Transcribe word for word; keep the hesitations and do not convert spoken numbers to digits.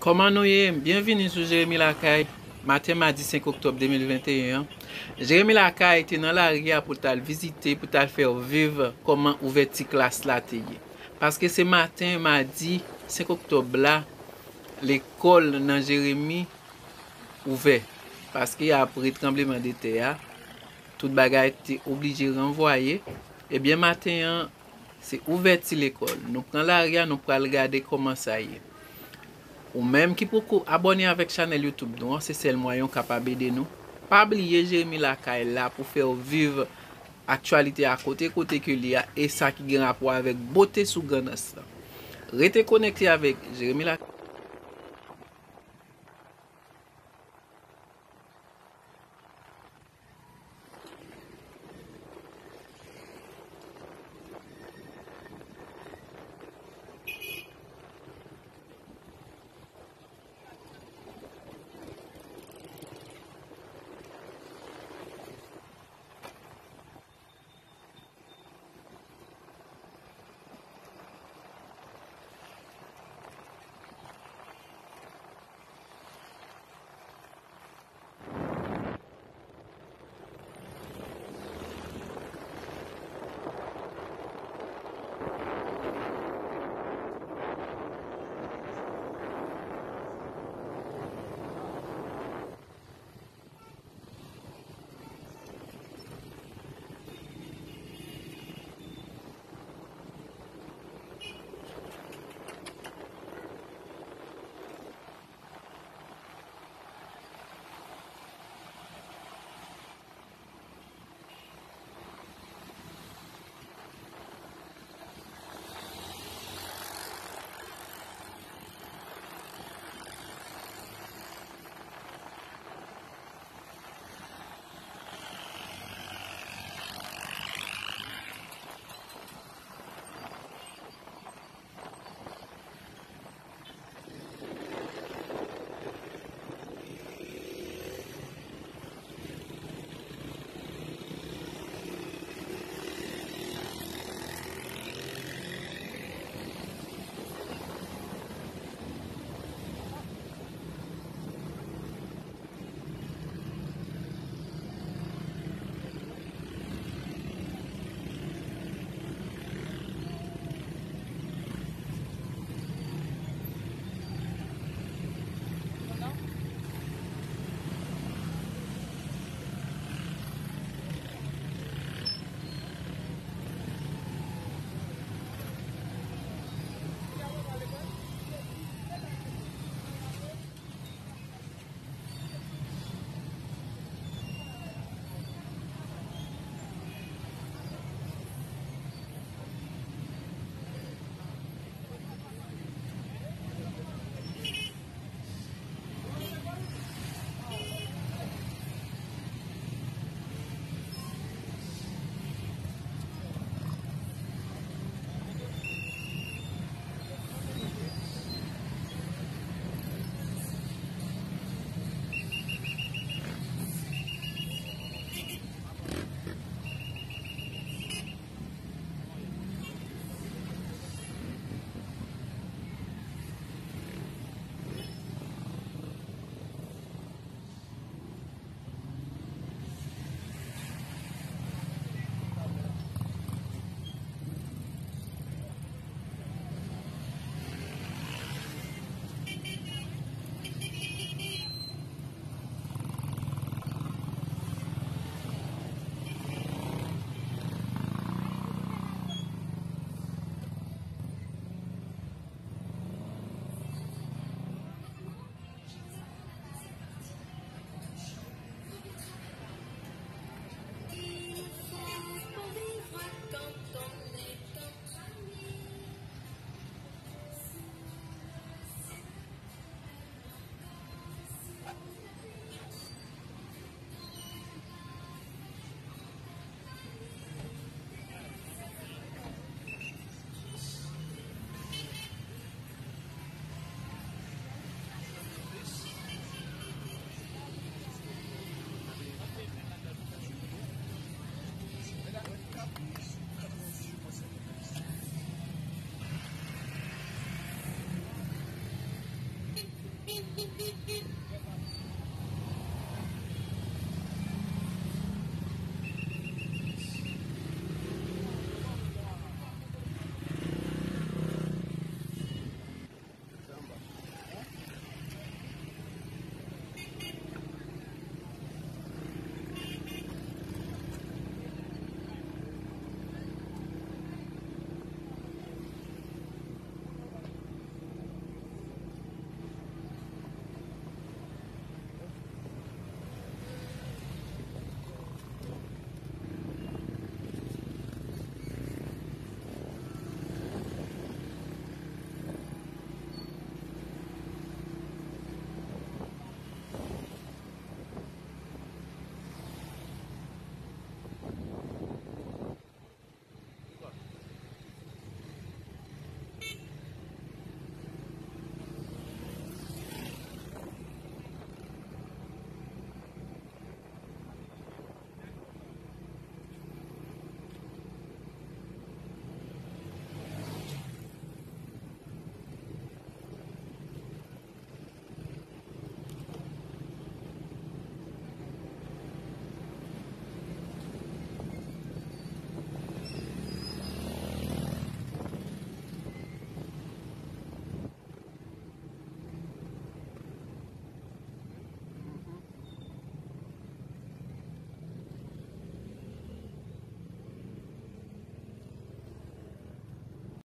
Kòman nou ye? Byenvini sou Jeremi Lakay. Maten madi senk oktòb de mil venteyen an, Jeremi Lakay te nan lari a pou l t al vizite, pou l t al fè w viv kòman ouvèti klas la te ye. Paske se maten madi senk oktòb la, lekòl nan Jeremi ouvè. Paske apre tranbleman de tè a, tout bagay te oblije ranvwaye. Ebyen, maten an, se ouvèti lekòl. Nou pran lari a, nou pral gade kòman sa ye. Ou menm ki poko abòne avèk chanèl YouTube nou an, se sèl mwayen w kapab ede nou. Pa bliye Jeremi Lakay la pou fè w viv aktyalite a kote kote ke li a e sa ki gen rapò avèk bote sou Grandans lan. Rete konekte avèk Jeremi Lakay.